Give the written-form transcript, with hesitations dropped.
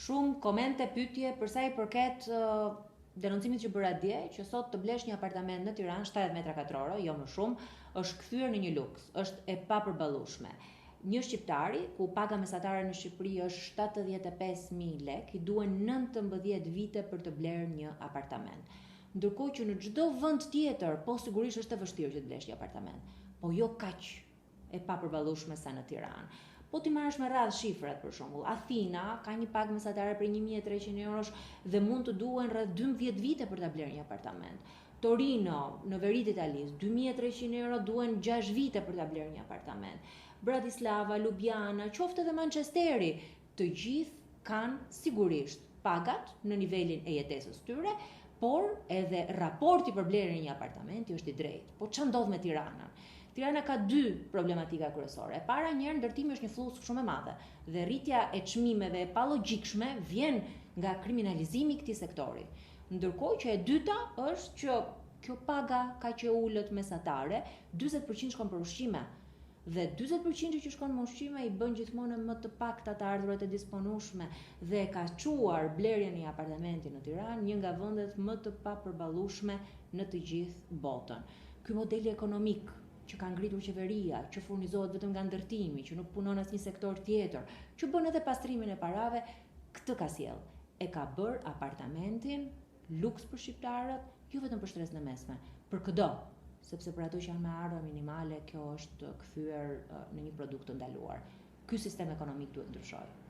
Shumë komente, pyetje për sa i përket denoncimit që bëra dje, që sot të blesh një apartament në Tiranë 70 metra katrorë, jo më shumë, është kthyer në një luks, është e papërballueshme. Një shqiptari, ku paga mesatare në Shqipëri është 75.000 lekë, i duhen 19 vite për të blerë një apartament. Ndërkohë që në çdo vend tjetër, po sigurisht është e vështirë që të blesh një apartament, po jo kaq e papërballueshme sa në Tiranë. Po t'i marrësh me radhë shifrat për shembull, Athina ka një pagë mesatare prej 1300 eurosh dhe mund të duhen rreth 12 vite për ta blerë një apartament. Torino, në veri të Italisë, 2300 euro duhen 6 vite për ta blerë një apartament. Bratislava, Ljubljana, qoftë edhe Manchesteri, të gjithë kanë sigurisht pagat në nivelin e jetesës tyre, por edhe raporti për blerjen e një apartamenti është i drejtë. Po ça ndodh me Tiranën? Tirana ka dy problematika kryesore. E para, një herë ndërtimi është një flluskë shumë e madhe dhe rritja e çmimeve e palogjikshme vjen nga kriminalizimi i këtij sektori. Ndërkohë që e dyta është që kjo paga kaq e ulët mesatare, 40% shkon për ushqime. Dhe 40 përqindje që shkon me ushqime i bën gjithmonë më të pakta të ardhurat e disponueshme dhe e ka çuar blerjen e një apartamenti në Tiranë një nga vendet më të papërballueshme në të gjithë botën. Ky modeli ekonomik që ka ngritur qeveria, që furnizohet vetëm nga ndërtimi, që nuk punon asnjë sektor tjetër, që bën edhe pastrimin e parave, këtë ka sjellë. E ka bërë apartamentin luks për shqiptarët, jo vetëm për shtresën e mesme, për këdo, sepse për ato që janë me ardhura minimale, kjo është kthyer në një produkt të ndaluar. Ky sistem ekonomik duhet ndryshojë.